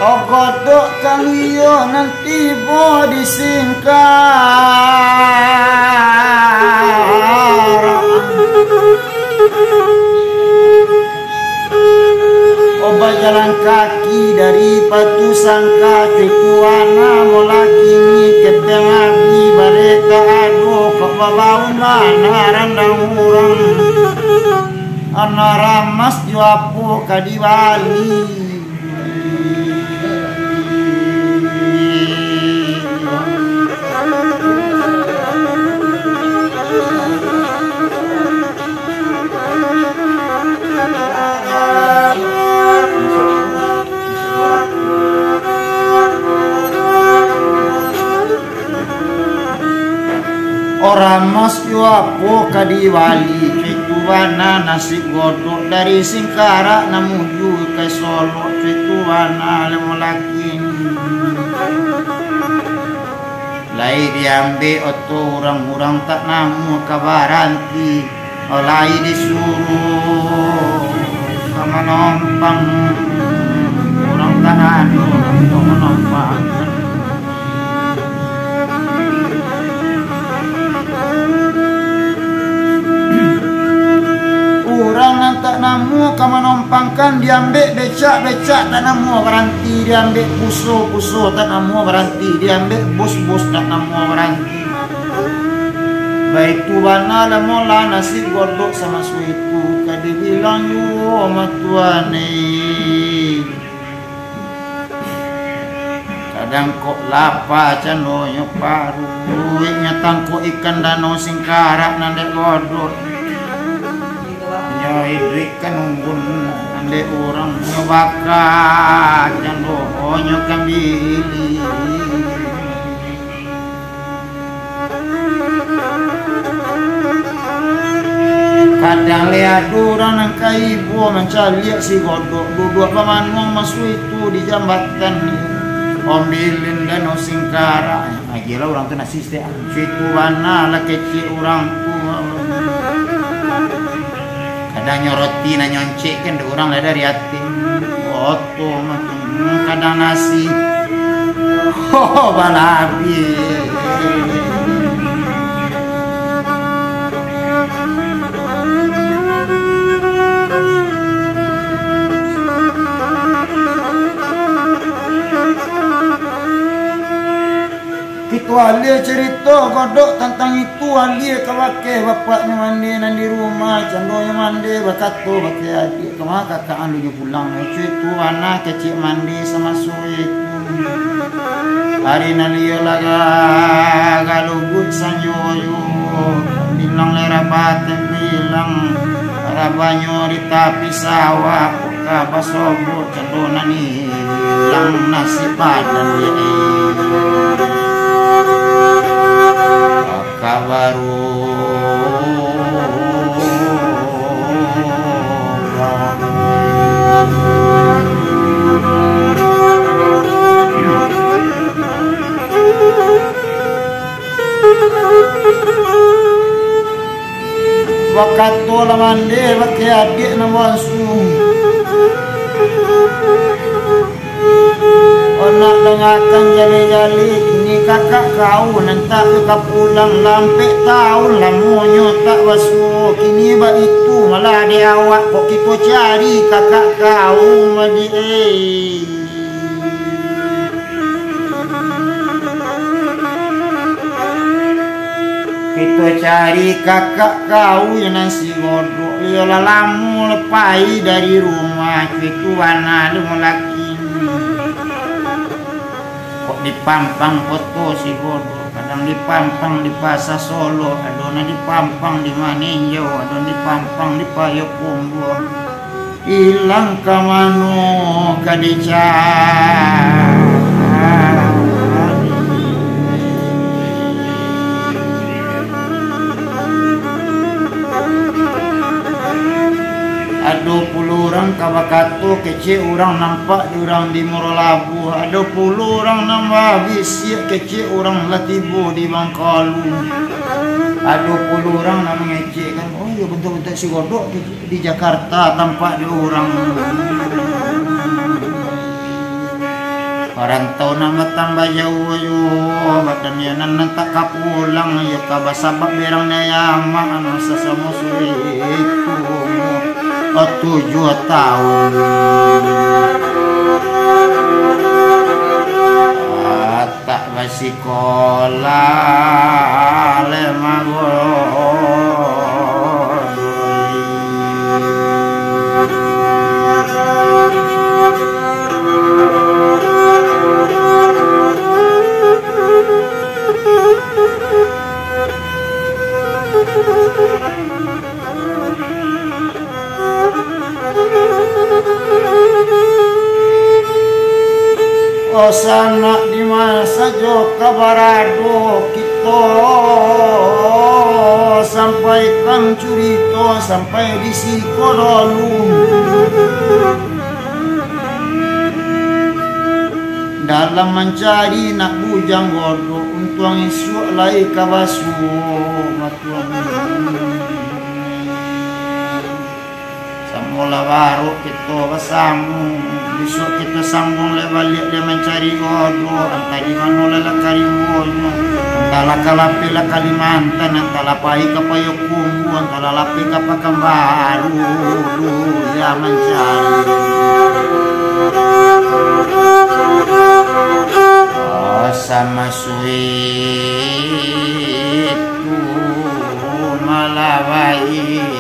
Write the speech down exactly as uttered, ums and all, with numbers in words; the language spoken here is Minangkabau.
Ogodok kaliyo nan tibo di Singkarak. O bajalan kaki dari Patu Sangka, cucu ana molakini kepeng api bareta ado kok babaun bana randang urang. Ana ramas jo apo ka dibali. Urang mas yo apo ka dibali, cuitu bana nasi godok dari Singkarak namuju ka Solok, cuitu bana lemo laki. Lai diambek oto urang-urang tak namuah ka baranti, lai disuruah ka manompang urang tak ado urang ka manompang. Urang nan tak namuah ka manompangkan diambek becak-becak tak namuah baranti, diambek puso-puso tak namuah baranti, diambek bos-bos tak namuah baranti. Baitu bana lah mola nasi godok samaso itu, ka dibilang juo mah tuan, eh. Kadang kok lapa candonyo paruik, nyo tangkok ikan danau Singkarak nan dek godok. Nyo iduikkan unggun nan dek urang, nyo baka candonyo kambili. Kadang le ado urang nan ka ibo mancaliak si godok duduak bamanuang maso itu di jambatan. Ombilin danau Singkarak. Agiahlah urang tu nasi saketek. Cuitu bana lah kecek urang tu. Kadang nyo roti nan nyoncekkan dek urang lah dari ati. Oto mah. Kadang nasi, ho, balabiah. Kito alia carito godok tantang itu, alia ka bakeh bapaknyo mande nan di rumah, candonyo mande bakato bakeh adiak, kama kakak alunyo pulang, cuitu bana kecek mande samaso itu. Ari nan liyo lah ga-, galubuik sanjo yo, bilang le rabah tembilang, rabahnyo di tapi sawah, ka basobok cando nan ilang nasi padan, ya, eh. Ka baru Bakato lah mande bakeh adiak nan bonsu. Onak dangakan jale-jale, kini kakak kau nan tak ka pulang, lah ampek taun lamonyo tak basuo. Kini baitu malah dek awak, kok kito cari kakak kau, madi eh. Kito cari kakak kau, yo nan si Godok, iyo lah lamo lah pai dari rumah, cuitu bana limo laki. Kok dipampang koto si Godok, kadang dipampang di Pasa Solok, ado nan dipampang di Maninjau, ado nan dipampang di Payokumbuah. Ilang ka mano ka dicari? Ado pulo urang ka bakato, kecek urang nampak di urang di Muaro Labuah. Ado pulo urang nan babisiak, kecek urang lah tibo di Bangkalu. Ado pulo urang nan mangecekkan, "Oh iyo, bentuak-bentuak si Godok di, di Jakarta tampak di urang." Parantau nan batambah jauah juo, badan iyo nan, nan tak ka pulang, iyo ka basabab berang di amak, nan sasamo suik tu, oh, tujuah taun. Ah, tak basikolah lai magodoi. Oh, sanak, di ma sajo ka barado kito, sampaikan curito sampai di siko dulu. Dalam mancari nak bujang Godok, untuang isuak lai ka basuo, matuang. Samolah barok kito basamo, bisuak kito sambung lai baliak lai mancari Godok, antah di mano lai lah ka rimbonyo, antah lah ka lapeh lah Kalimantan, antah lah pai ka Payo Kumbuah, antah lah lapeh ka Pakanbaru, dulia mancari. Oh, sama suik tu malah baik.